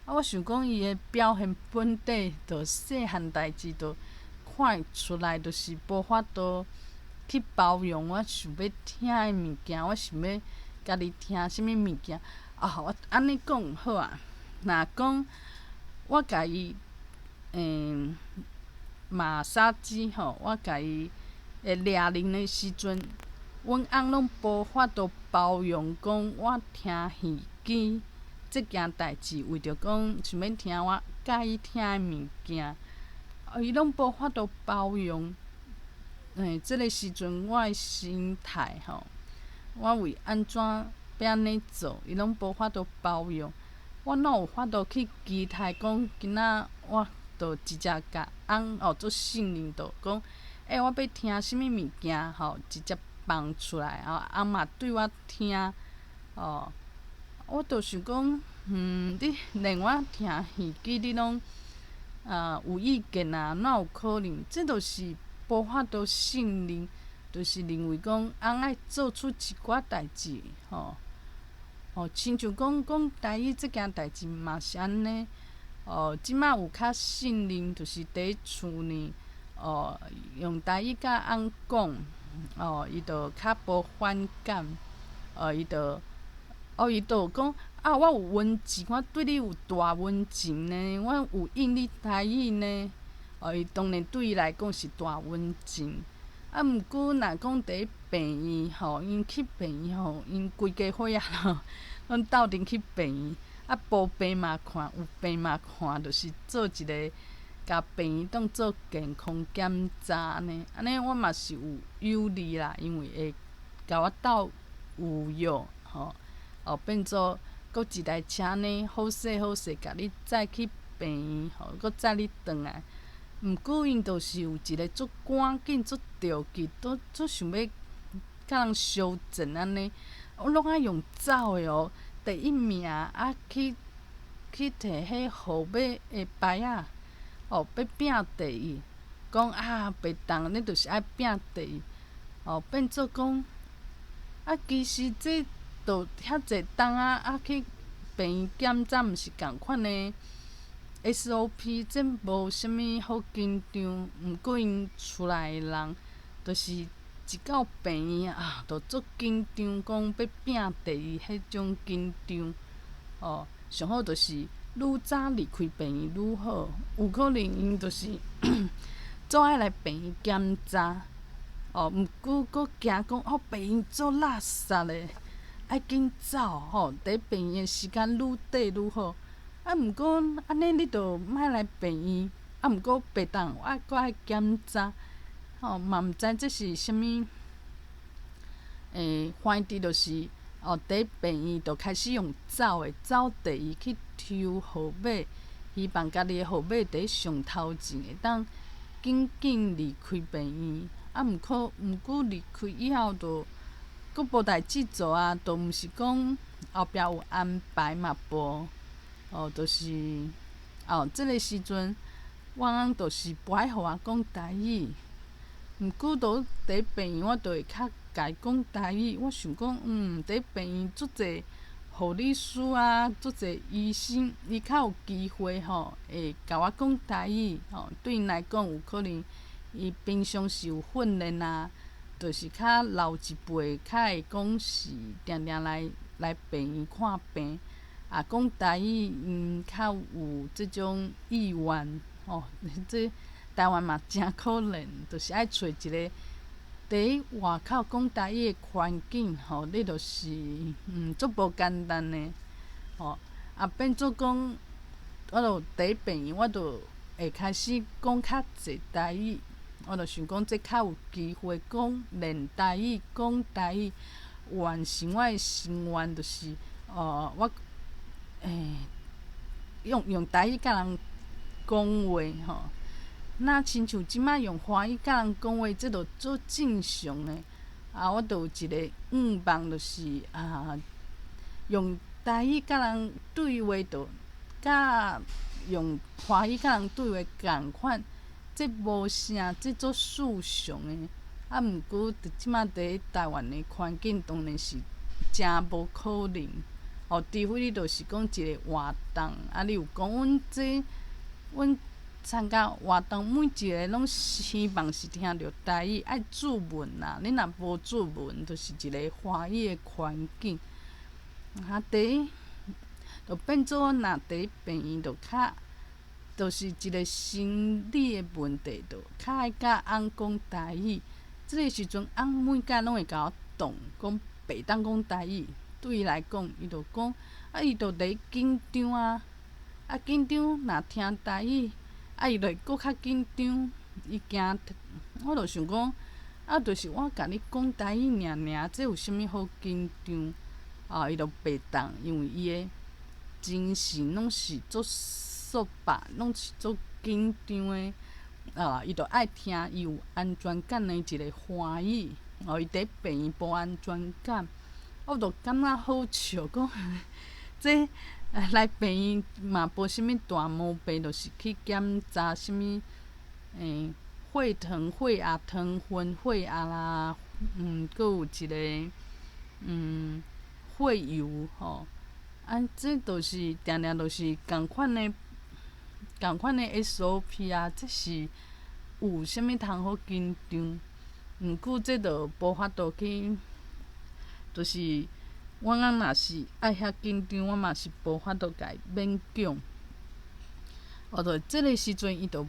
啊，我想講伊的表現本底，就細漢代誌就看會出來，就是無法度去包容我想欲聽的物件，我想欲家己聽啥物物件。啊，我按呢講好啊。若講我共伊馬殺雞吼，我共伊會掠鈴的時陣，阮翁攏無法度包容，講我聽耳機這件代誌，為著講想欲聽我佮意聽的物件，伊攏無法度包容。欸，這个時陣我的心態吼，我為按怎欲按呢做，伊攏無法度包容。我哪有法度去期待講，今仔我就直接共翁哦做信任，就講，欸，我欲聽啥物物件吼，直接放出來，吼，翁嘛對我聽，哦，我就想講，你連我聽耳機你攏啊有意見啊，哪有可能？這就是無法度信任，就是認為講翁愛做出一寡代誌，吼，哦，親像講講台語這件代誌嘛是按呢，哦，這馬有較信任，就是佇厝呢，哦，用台語佮翁講。哦，伊就較無反感，哦，伊就，哦，伊就講啊，我有溫情，我對你有大溫情呢，我有應你台語呢，哦，伊當然對伊來講是大溫情。啊，毋過若講佇病院吼，𪜶去病院吼，𪜶規家伙仔吼，攏鬥陣去病院。啊，無病嘛看，有病嘛看，就是做一个共病院當做健康檢查按呢。按呢我嘛是有憂慮啦，因為會共我鬥有藥吼，哦變做閣一台車按呢好勢好勢共你載去病院，吼，閣載你轉來。毋過𪜶就是有一个足趕緊、足著急，都足想欲共人相爭按呢，我攏愛用走的哦。第一名啊，去提彼號碼的牌仔，哦，欲拼第一，講啊，袂當，你就是愛拼第一，哦，變做講，啊，其實這著遐濟冬仔啊，去病院檢查毋是仝款的 SOP，這無啥物好緊張。毋過𪜶厝內的人，就是一到病院啊，就足緊張，講欲拼第一彼種緊張，哦，上好就是愈早離開病院愈好。有可能𪜶就是足愛來病院檢查，哦，毋過閣驚講哦，病院足垃圾的，愛緊走吼，佇病院的時間愈短愈好。啊，毋過按呢你就莫來病院，啊，毋過袂當，我閣愛檢查，吼，嘛毋知這是啥物。反正就是哦，佇病院就開始用走的，走第一去抽號碼，希望家己的號碼佇上頭前會當緊緊離開病院。啊，毋過離開以後就閣無代誌做啊，就毋是講後壁有安排嘛無。哦，就是哦，這个時陣我翁就是無愛予我講台語，毋過都佇病院我就會較共伊講台語。我想講，佇病院足濟護理師啊，足濟醫生，伊較有機會吼，會共我講台語吼。對𪜶來講，有可能伊平常時有訓練啊，就是較老一輩較會講是定定來病院看病。啊，講台語，較有這種意願吼。這台灣嘛誠可憐，就是愛揣一个佇外口講台語的環境吼，你就是足無簡單的吼。啊，變做講，我就佇病院，我就會開始講較濟台語。我就想講，這較有機會講練台語、講台語，完成我的心願，就是哦，我用台語佮人講話吼。若親像這擺用華語佮人講話，這就足正常的。啊，我就有一个願望，就是啊，用台語佮人對話，就佮用華語佮人對話仝款，這無啥，這足世常的。啊，毋過佇這擺佇台灣的環境，當然是誠無可能。哦，除非你就是講一个活動，啊，你有講阮這，阮參加活動，每一个攏希望是聽著台語，愛注文啦。你若無注文，就是一个華語的環境。啊，佇就變做若佇病院就較，就是一个心理的問題，就較愛佮翁講台語。這个時陣，翁每擺攏會共我擋，講袂當講台語。對伊來講，伊就講，啊，伊就咧緊張啊，啊緊張，若聽台語，啊伊就會閣較緊張，伊驚，我就想講，啊，就是我共你講台語爾爾，這有啥物好緊張？啊，伊就袂當，因為伊的精神攏是足束縛，攏是足緊張的，啊，伊就愛聽伊有安全感的一个華語，哦，伊佇病院無安全感。我就感覺好笑，講這來病院嘛無啥物大毛病，就是去檢查啥物，血糖、血壓、糖分、血壓啦，閣有一个血油吼，啊，這就是定定就是仝款的 SOP 啊，這是有啥物通好緊張？毋過這就無法度去。就是我翁若是愛遐緊張，我嘛是無法度共伊勉強。哦，就這个時陣，伊就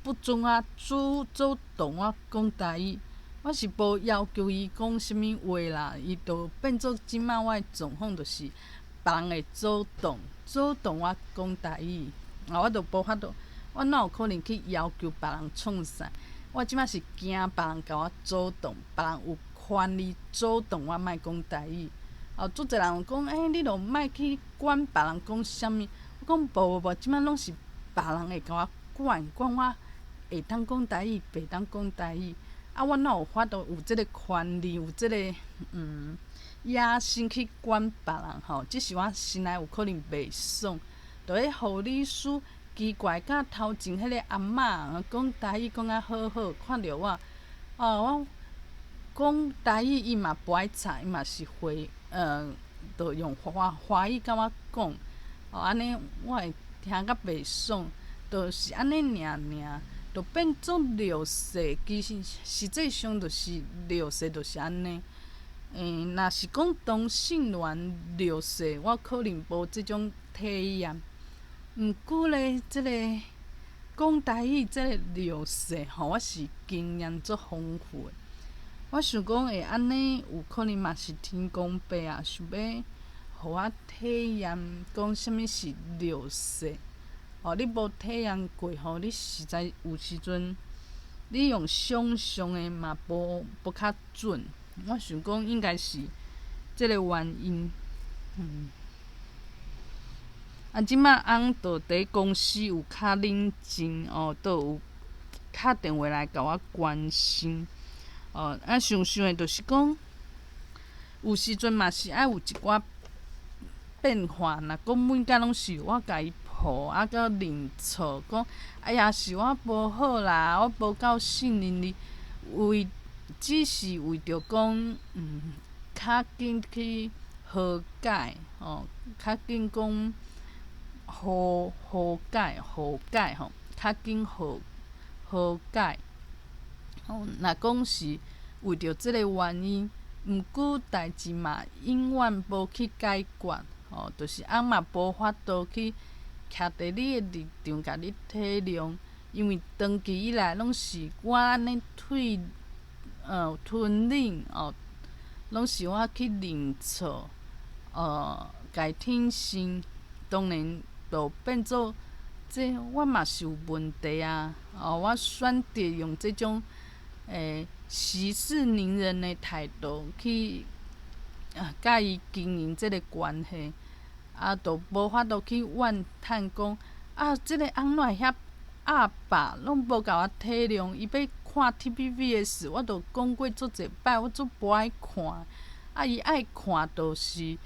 不准我主動我講台語，我是無要求伊講啥物話啦，伊就變做這擺我的狀況，就是別人會主動。阻擋我講台語，啊，我就無法度，我哪有可能去要求別人創啥？我這馬是驚別人共我阻擋，別人有權利阻擋我莫講台語。哦，足濟人講，欸，你著莫去管別人講啥物。我講無無無，這馬攏是別人會共我管，管我會當講台語，袂當講台語。啊，我哪有法度有這个權利，有這个野心去管別人吼？只是我心內有可能袂爽。就彼護理師奇怪，佮頭前彼个阿嬤講台語講甲好好，看著我，哦，我講台語伊嘛無愛睬，伊嘛是回，就用華語佮我講，哦，按呢我會聽甲袂爽，就是按呢爾爾，就變做弱勢。其實實際上就是弱勢，就是按呢。若是講同性戀弱勢，我可能無這種體驗。毋過咧，這个講台語這个弱勢吼，我是經驗足豐富的。我想講會按呢，有可能嘛是天公伯啊，想欲予我體驗講啥物是弱勢。哦，你無體驗過吼，你實在有時陣你用想像的嘛無較準。我想講應該是這个原因。啊，這馬翁就佇公司有較冷靜哦，都有敲電話來共我關心。哦，啊，想想的就是講，有時陣嘛是愛有一寡變化。若講每工攏是我共伊抱，啊，閣認錯，講哎呀是我無好啦，我無夠信任你，為只是為著講，較緊去和解，哦，較緊講和解吼，較緊和解。哦，若講是為著這个原因，毋過代誌嘛永遠無去解決，吼，就是翁嘛無法度去徛佇你的立場，共你體諒，因為長期以來攏是我按呢退，吞忍哦，攏是我去認錯，共伊挺身，當然就變做這我嘛是有問題啊，哦，我選擇用這種息事寧人的態度去佮伊經營這个關係，啊，就無法度去怨嘆講，啊，這个翁怎會遐鴨霸，攏無共我體諒，伊欲看 TVBS，我都講過足濟擺，我足無愛看，啊，伊愛看就是，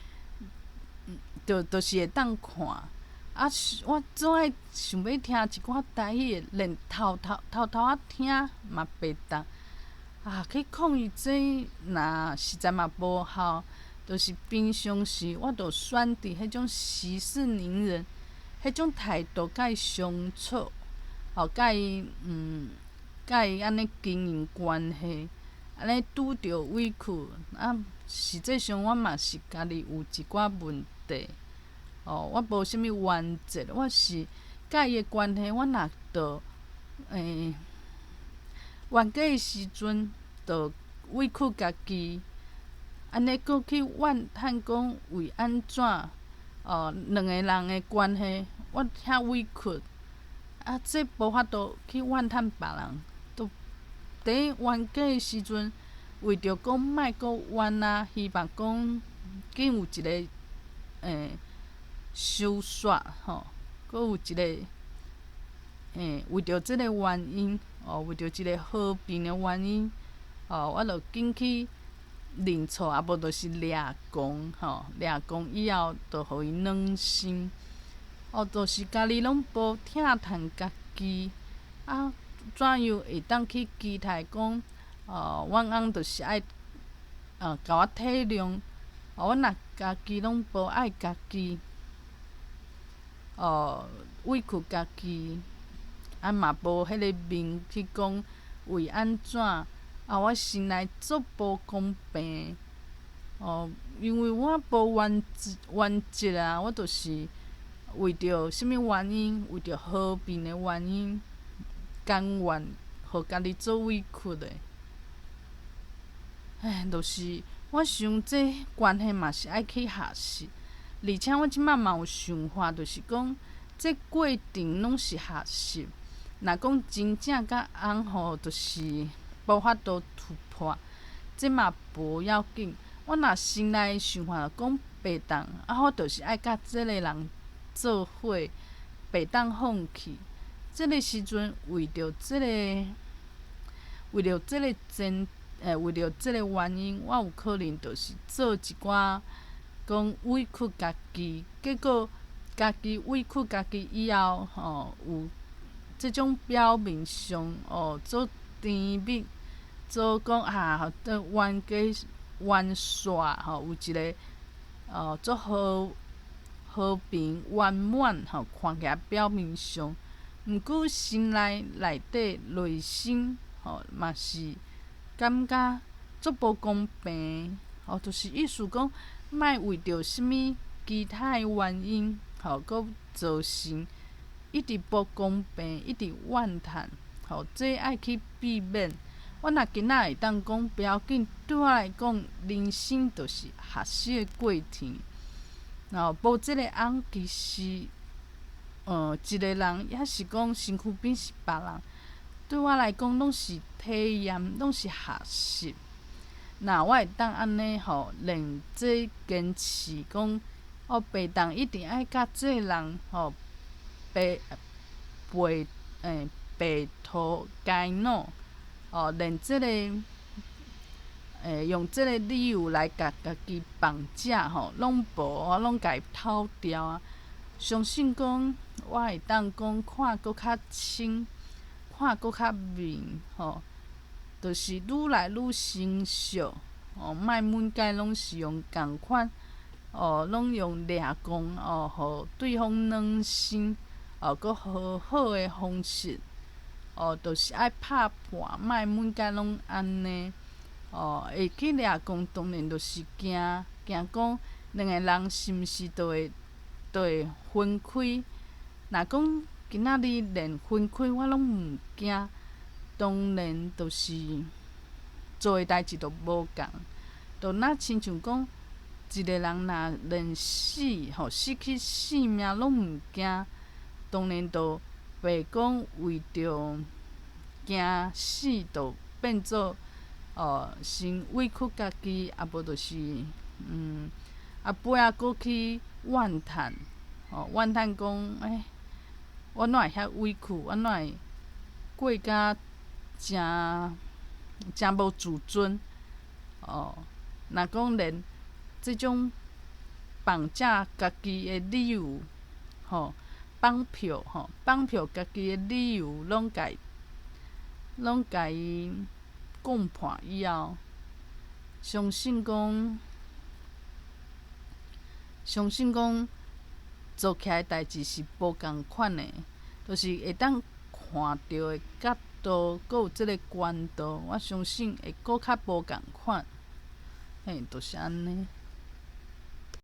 就是會當看，啊，我總愛想欲聽一寡台語的，連偷偷偷偷仔聽嘛袂當，啊，去抗議這若實在嘛無效，就是平常時我就選擇彼種息事寧人，彼種態度佮伊相處，哦，佮伊按呢經營關係，按呢拄著委屈，啊，實際上我嘛是家己有一寡問題，哦，我無啥物原則，我是佮伊的關係，我若著冤家的時陣，就委屈家己，按呢閣去怨嘆講為按怎，哦，兩个人的關係，我遐委屈，啊，這無法度去怨嘆別人，就佇冤家的時陣，為著講莫閣冤啊，希望講緊有一个收煞吼，閣有一个為著這个原因，哦，為著一个和平的原因，哦，我就緊去認錯，啊無就是掠狂吼，掠狂以後就予伊軟心，哦，就是家己攏無疼疼家己，啊，怎樣會當去期待講，哦，阮翁就是愛，共我體諒，哦，我若家己攏無愛家己，哦，委屈家己，啊嘛無彼个面去講為按怎，啊，我心內足無公平，哦，因為我無原則啊，我就是為著啥物原因，為著和平的原因，甘願予家己做委屈的。唉，就是我想這關係嘛是愛去學習，而且我這馬嘛有想法，就是講，這過程攏是學習。若講真正佮翁吼，就是無法度突破，這嘛無要緊。我若心內想法講袂當，啊，我就是愛佮這个人做伙，袂當放棄。這个時陣為著這个原因，我有可能就是做一寡講委屈家己，結果家己委屈家己以後，吼，有這種表面上哦，做甜蜜，做講啊，冤家冤煞吼，有一个哦，足和和平圓滿吼，看起來表面上，毋過心內內底內心吼嘛是感覺足無公平，吼，就是意思講，莫為著啥物其他的原因，吼，閣造成一直無公平，一直怨嘆，吼，這愛去避免。我若今仔會當講不要緊，對我來講，人生就是學習的過程。吼，無這个翁，其實，一个人，抑是講身軀邊是別人，對我來講，攏是體驗，攏是學習。若我會當按呢吼，練這堅持講，哦，袂當一定愛佮這个人吼，白白欸白頭偕老，哦，連這个用這个理由來共家己綁架吼，攏無，我攏共伊拋掉啊！相信講，我會當講看閣較清，看閣較明吼，就是愈來愈成熟，哦，莫每擺攏是用仝款，哦，攏用掠狂哦，予對方軟心，哦，閣和好的方式，哦，就是愛拍破，莫每擺攏按呢，哦，會去掠狂，當然就是驚驚講兩个人是毋是就會分開？若講今仔日連分開我攏毋驚，當然就是做的代誌就無仝，就若親像講一个人若連死吼，失去性命攏毋驚，當然就袂講為著驚死就變做哦，先委屈家己，啊無就是啊尾仔閣去怨嘆，吼怨嘆講欸，我哪會遐委屈，我哪會過甲誠誠無自尊，哦，若講連這種綁架家己的理由，吼，綁票吼，綁票家己的理由攏共伊講破以後，相信講做起來代誌是無仝款的，就是會當看著的角度，閣有這个觀度，我相信會閣較無仝款，嘿，就是按呢。